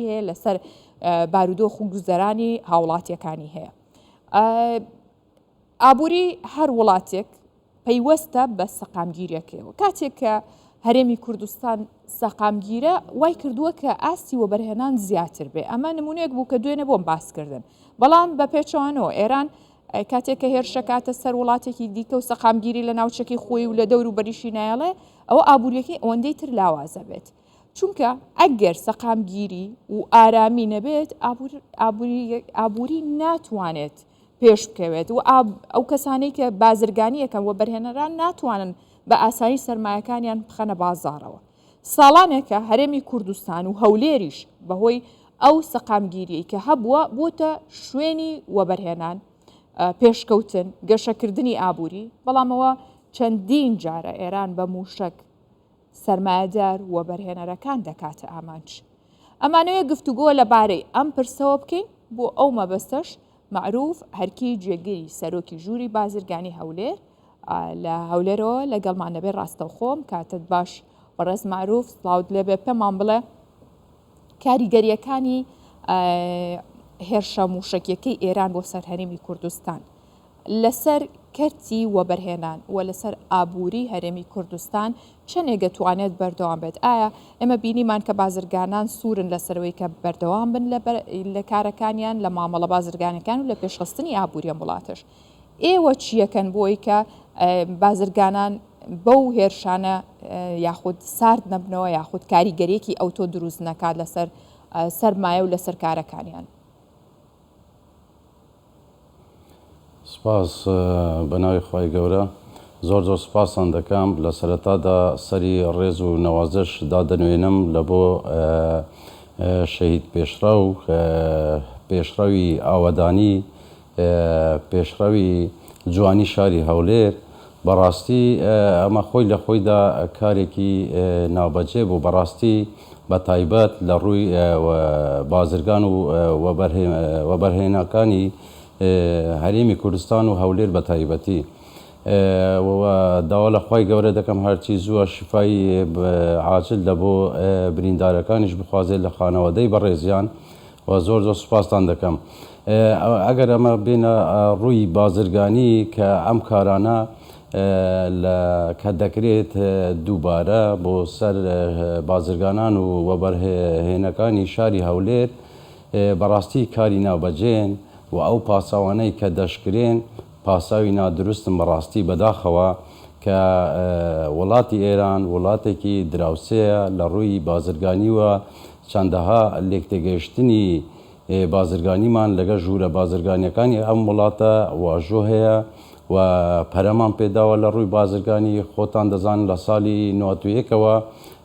هەیە لەسەر بارودۆخ و گوزەرانی هاوڵاتیەکانی هەیە. ئابووری هەر وڵاتێک پەیوەستە بە سەقامگیریەکەیەوە. کاتێک کە هەرێمی کوردستان سەقامگیرە وای کردووە کە ئاستی وەبەرهێنان زیاتر بێ. ئەمە نمونەیەک بوو کە دوێنێ بۆم باس کردن. بەڵام بە پێچەوانەوە ئێران کاتێک کە هێرشەکاتە سەر وڵاتێکی دیکە و سەقامگیری لە ناوچەکەی خۆی و لە دەور و بەریشی نایەڵێ ئەوە ئابووریەکەی ئەوەندەی تر لاوازە بێت. چونکە ئەگەر سەقامگیری و ئارامی نەبێت ئابووری ناتوانێت پێش بکەوێت و ئەو کەسانەی کە بازرگانیەکەن و بەرهێنەران ناتوانن بە ئاسانی سەرمایەکانیان بخەنە بازاڕەوە. ساڵانێکە هەرێمی کوردستان و هەولێریش بەهۆی ئەو سەقامگیریەی کە هەبووە بووتە شوێنی وەبەرهێنان، پێشکەوتن، گەشەکردنی ئابووری، بەڵام ئەوە چەندین جارە ئێران بە مووشەک سەرمایەدار و وەبەرهێنەرەکان دەکاتە ئامانج. ئەمانەوێ گفتوگۆ لەبارەی ئەم پرسەوە بکەین، بۆ ئەو مەبەستەش مەعروف هەرکی جێگری سەرۆکی ژووری بازرگانی هەولێر لە هەولێرەوە لەگەڵمان دەبێت ڕاستەوخۆم. کاتت باش بەڕێز مەعروف، سڵاوت لێبێ، پێمان بڵێ کاریگەرییەکانی هێرشە مووشەکیەکەی ئێران بۆ سەر هەرێمی کوردستان لەسەر کەرتی وەبەرهێنان و لەسەر ئابووری هەرێمی کوردستان چەندێک دەتوانێت بەردەوام بێت؟ ئایا ئێمە بینیمان کە بازرگانان سوورن لەسەرەوەی کە بەردەوام بن لە کارەکانیان لە مامەڵە بازرگانەکان و لە پێشخستنی ئابووری ئەم وڵاتەش ئێوە چیەکەن بۆی کە بازرگانان بەو هێرشانە یاخود سارد نەبنەوە یاخود کاریگەریەکی ئەوتۆ دروست نەکات لەسەر سەرمایە و لەسەر کارەکانیان؟ سپاس بەناوی خوای گەورە زۆر زۆر سپاستان دەکەم لە سەرەتادا سەری ڕێز و نەوازش دادەنوێنم لە بۆ شەهید پێشڕەو پێشڕەوی ئاوەدانی پێشڕەوی جوانی شاری هەولێر بەڕاستی ئەمە خۆی لە خۆیدا کارێکی نابەجێ بوو بەڕاستی بە تایبەت لە ڕووی بازرگان و وەبەرهێنەکانی هەرێمی کوردستان و هەولێر بە تایبەتی و داوا لە خوای گەورە دەکەم هەرچی زووە شیفای عاجل لە بۆ بریندارەکانیش بخوازێت لە خانەوادەی بەڕێزیان و زۆر زۆر سوپاستان دەکەم ئەگەر ئەمە بێنە ڕووی بازرگانی کە ئەم کارانە لە کە دەکرێت دووبارە بۆ سەر بازرگانان و وەبەرهێنەکانی شاری هەولێر بەڕاستی کاری نابەجێن و ئەو پاساوانەی کە دەشکرێن پاساوی نادروستن بەڕاستی بەداخەوە کە وڵاتی ئێران وڵاتێکی دراوسێیە لە ڕووی بازرگانیوە چەندەها لێکتێگەیشتنی بازرگانیمان لەگەڵ ژوورە بازرگانیەکانی ئەم وڵاتە واژۆ هەیە و پەرەمان پێداوە لە ڕووی بازرگانی خۆتان دەزانن لە ساڵی 91ەوە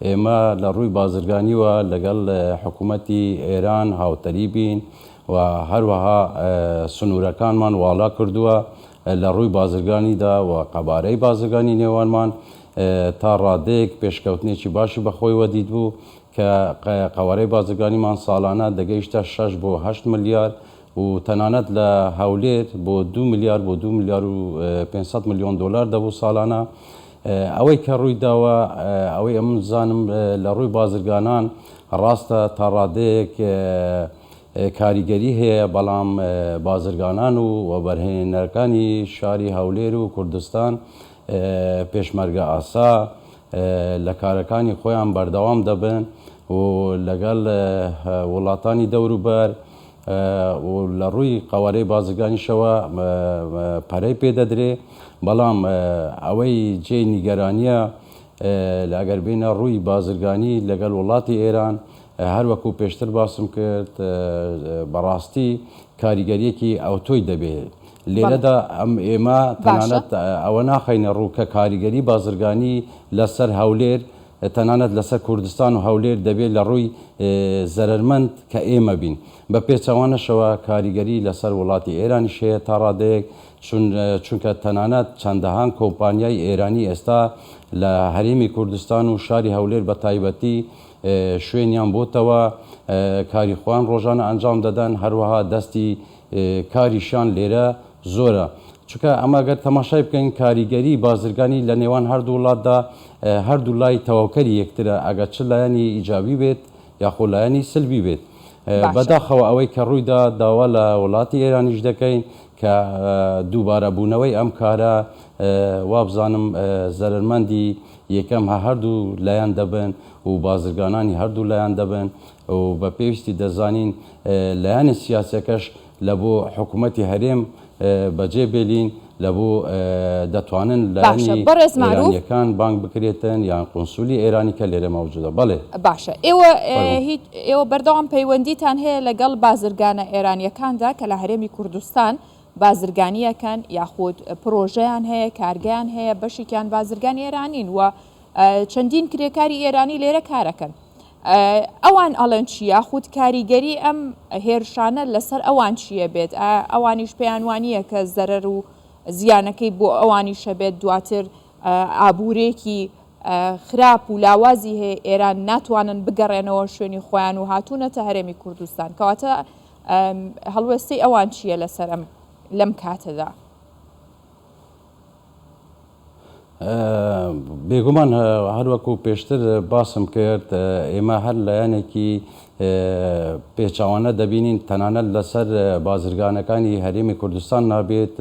ئێمە لە ڕووی بازرگانیوە لەگەڵ حکوومەتی ئێران هاوتەریبین و هەروەها سنوورەکانمان واڵا کردووە لە ڕووی بازرگانیدا و قەبارەی بازرگانی نێوانمان تا ڕادەیەک پێشکەوتنێکی باشی بەخۆیوە دیتبوو کە قەوارەی بازرگانیمان ساڵانە دەگەیشتە شەش بۆ هەشت ملیار و تەنانەت لە هەولێر بۆ دوو ملیار بۆ دوو ملیار و 500 ملیۆن دۆلار دەبوو ساڵانە. ئەوەی کە ڕووی داوە ئەوەی ئەمن زانم لە ڕووی بازرگانان ڕاستە تا ڕادەیەک کاریگەری هەیە بەڵام بازرگانان و وەبەرهێنەرەکانی شاری هەولێر و کوردستان پێشمەرگە ئاسا لە کارەکانی خۆیان بەردەوام دەبن و لەگەڵ وڵاتانی دەوروبەر و لە ڕووی قەوارەی بازرگانیشەوە پەرەی پێدەدرێ بەڵام ئەوەی جێی نیگەرانیە ئەگەر بێینە ڕووی بازرگانی لەگەڵ وڵاتی ئێران هەر وەکو پێشتر باسم کرد بەڕاستی کاریگەریەکی ئەوتۆی دەبێت لێرەدا ئەم ئێمە تەنانەت ئەوە ناخەینە ڕوو کە کاریگەری بازرگانی لەسەر هەولێر تەنانەت لەسەر کوردستان و هەولێر دەبێت لە ڕووی زەرەرمەند کە ئێمە بین بە پێچەوانەشەوە کاریگەری لەسەر وڵاتی ئێرانیش هەیە تا ڕادەیەک چونکە تەنانەت چەندەهان کۆمپانیای ئێرانی ئێستا لە هەرێمی کوردستان و شاری هەولێر بە تایبەتی شوێنیان بۆتەوە کاری خۆیان ڕۆژانە ئەنجام دەدەن هەروەها دەستی کاریشیان لێرە زۆرە چونکە ئەمە گەر تەماشای بکەین کاریگەری بازرگانی لە نێوان هەردوو وڵاتدا هەردوو لای تەواوکەری یەکترە ئەگەر چ لایەنی ئیجابی بێت یاخۆ لایەنی سلبی بێت. باشە. بەداخەوە ئەوەی کە ڕوویدا داوا لە وڵاتی ئێرانیش دەکەین کە دووبارە بوونەوەی ئەم کارە وابزانم زەرەرمەندی یەکەم هەردوو لایەن دەبن و بازرگانانی هەردوو لایەن دەبن و بە پێویستی دەزانین لایەنە سیاسیەکەش لە بۆ حکوومەتی هەرێم بەجێ بێلین لە بۆ دەتوانن باشە لایەنی بەڕێز مەعروف. ئێرانیەکان بانگ بکرێتن یان قونسولی ئێرانی کە لێرە مەوجودە بەڵێ. باشە ئێوە فەرموو. هیچ ئێوە بەردەوام پەیوەندیتان هەیە لەگەڵ بازرگانە ئێرانیەکاندا کە لە هەرێمی کوردستان بازرگانیەکەن یاخود پرۆژەیان هەیە کارگەیان هەیە بەشێکیان بازرگانی ئێرانین و چەندین کرێکاری ئێرانی لێرە کارەکەن ئەوان ئەڵێن چی یاخود کاریگەری ئەم هێرشانە لەسەر ئەوان چییە بێت ئەوانیش پێیان وانییە کە زەرەر و زیانەکەی بۆ ئەوانیشە بێت دواتر ئابوورێکی خراپ و لاوازی هەیە ئێران ناتوانن بگەڕێنەوە شوێنی خۆیان و هاتوونەتە هەرێمی کوردستان کەواتە هەڵوێستەی ئەوان چییە لەسەر ئەم لەم کاتەدا؟ بێگومان هەروەکو پێشتر باسم کرد ئێمە هەر لایەنێکی پێچەوانە دەبینین تەنانەت لەسەر بازرگانەکانی هەرێمی کوردستان نابێت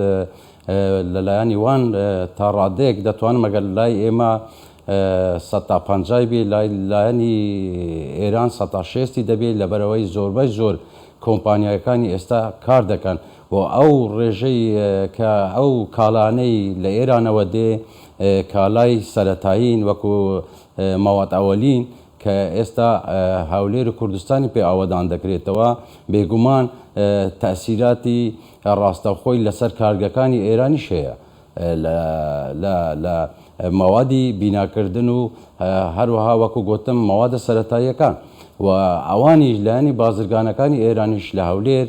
لەلایەنی وان تا ڕادەیەک دەتوانم ئەگەر لای ئێمە سەتا پەنجای بێ لای لایەنی ئێران سەتا شێستی دەبێت لەبەرەوەی زۆربەی زۆر کۆمپانیاکانی ئێستا کار دەکەن و ئەو ڕێژەی کە ئەو کاڵانەی لە ئێرانەوە دێ کالای سەرەتایین وەکو مەواد ئەوەلین کە ئێستا هەولێر و کوردستانی پێ ئاوەدان دەکرێتەوە بێگومان تەئسیراتی ڕاستەوخۆی لەسەر کارگەکانی ئێرانیش هەیە. لە مەوادی بیناکردن و هەروەها وەکو گوتم مەوادە سەرەتاییەکان و ئەوانیش لایەنی بازرگانەکانی ئێرانیش لە هەولێر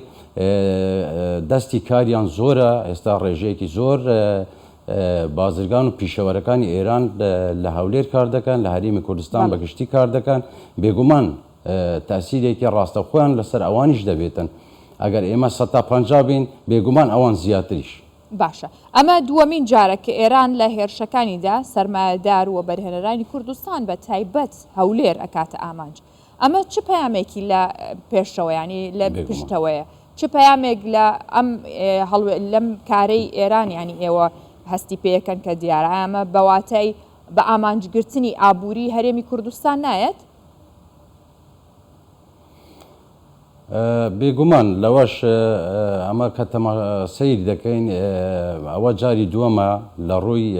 دەستی کاریان زۆرە ئێستا ڕێژەیەکی زۆر بازرگان و پیشەوەرەکانی ئێران لە هەولێر کار دەکەن لە هەرێمی کوردستان بەگشتی کار دەکەن بێگومان تەئسیرێکی ڕاستەوخۆیان لەسەر ئەوانیش دەبێتن ئەگەر ئێمە سەتا 50 بین بێگومان ئەوان زیاتریش. باشە ئەمە دووەمین جارە کە ئێران لە هێرشەکانیدا سەرمایەدار و وەبەرهێنەرانی کوردستان بە تایبەت هەولێر ئەکاتە ئامانج. ئەمە چ پەیامێکی لە پێشەوە یانی لە پشتەوەیە؟ چ پەیامێک لە ئەم هەڵوێ لەم کارەی ئێران یانی ئێوە هەستی پێکەن کە دیارە ئەمە بە واتای بە ئامانجگرتنی ئابووری هەرێمی کوردستان نایەت؟ بێگومان لەوەش ئەمە کە تەما سەیر دەکەین ئەوە جاری دووەمە لە ڕووی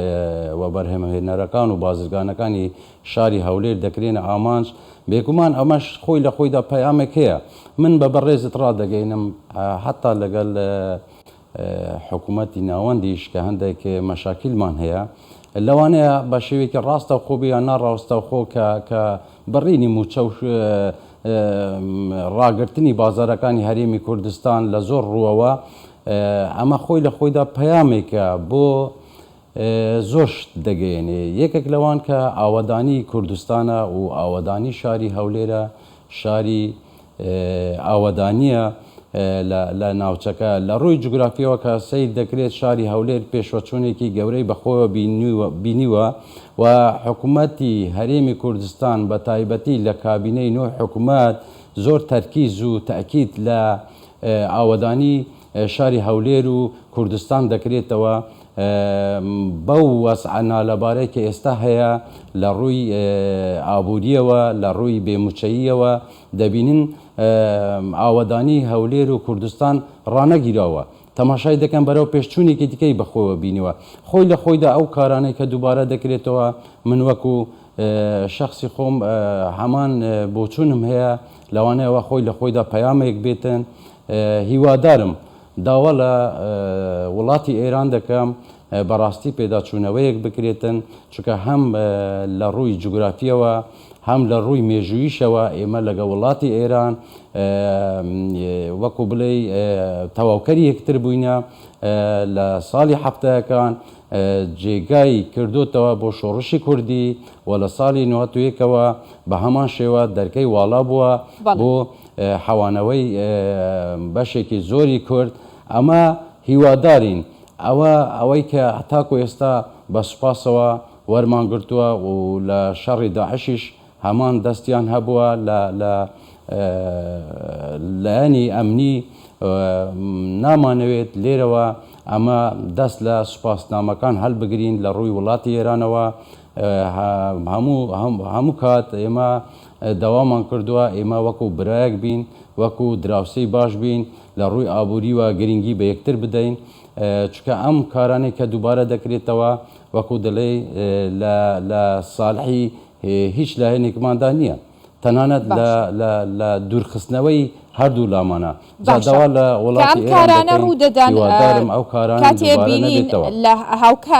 وەبەرهەمهێنەرەکان و بازرگانەکانی شاری هەولێر دەکرێنە ئامانج بێگومان ئەمەش خۆی لە خۆیدا پەیامێک هەیە من بە بەڕێزت ڕادەگەینم حتا لەگەڵ حکوومەتی ناوەندیش کە هەندێک مەشاکیلمان هەیە لەوانەیە بە شێوەیەکی ڕاستەوخۆ بێ یان ناڕاستەوخۆ کە کە بڕینی مووچە و ڕاگرتنی بازارەکانی هەرێمی کوردستان لە زۆر ڕووەوە ئەمە خۆی لە خۆیدا پەیامێکە بۆ زۆر شت دەگەیەنێ یەکێک لەوان کە ئاوەدانی کوردستانە و ئاوەدانی شاری هەولێرە شاری ئاوەدانییە لە ناوچەکە. لە ڕووی جوگرافییەوە کە سەیر دەکرێت شاری هەولێر پێشوەچوونێکی گەورەی بەخۆوە بینیوە و حکومەتی هەرێمی کوردستان بە تایبەتی لە کابینەی نوێی حکومەت زۆر تەرکیز و تەئکید لە ئاوەدانی شاری هەولێر و کوردستان دەکرێتەوە بەو وەزعە نالەبارەی کە ئێستا هەیە لە ڕووی ئابوورییەوە، لە ڕووی بێ مووچەییەوە دەبینن ئاوەدانی هەولێر و کوردستان ڕانەگیراوە. تەماشای دەکەن بەرەو پێشچوونێکی دیکەی بەخۆوە بینیوە. خۆی لە خۆیدا ئەو کارانەی کە دووبارە دەکرێتەوە من وەکو شەخسی خۆم هەمان بۆچوونم هەیە لەوانەیە ئەوە خۆی لە خۆیدا پەیامێک بێتن. هیوادارم داوا لە وڵاتی ئێران دەکەم بەڕاستی پێداچوونەوەیەک بکرێتن، چونکە هەم لە ڕووی جوگرافییەوە هەم لە ڕووی مێژووییشەوە ئێمە لەگە وڵاتی ئێران وەکو بڵێی تەواوکەری یەکتر بووینە لە ساڵی حەفتایەکان جێگای کردۆتەوە بۆ شۆڕشی کوردی و لە ساڵی نۆهەتویەکەوە بە هەمان شێوە دەرکەی واڵا بووە بۆ حەوانەوەی بەشێکی زۆری کورد، ئەمە هیوادارین ئەوە ئەوەی کە تاکو ئێستا بە سوپاسەوە وەرمان گرتووە و لە شەڕی داعشیش هەمان دەستیان هەبووە لە لە لایەنی ئەمنی نامانەوێت لێرەوە ئەمە دەست لە سوپاسنامەکان هەلبگرین لە ڕووی وڵاتی ئێرانەوە هەموو هەموو کات ئێمە داوامان کردووە ئێمە وەکو برایەک بین وەکو دراوسێی باش بین لە ڕووی ئابووریوە گرنگی بە یەکتر بدەین چونکە ئەم کارانەی کە دووبارە دەکرێتەوە وەکو دەڵێی لە لە ساڵحی هیچ لایەنێکماندا نییە تەنانەت لە باشە. لە لە دوورخستنەوەی هەردوو لامانە جا باشە داوا لە کە وڵاتی ئەم ئێران کارانە دەکەین ڕوو دەدەن هیوادارم ئەو کارانە کاتێ دووبارە بینین نەبێتەوە. لە هاوکات.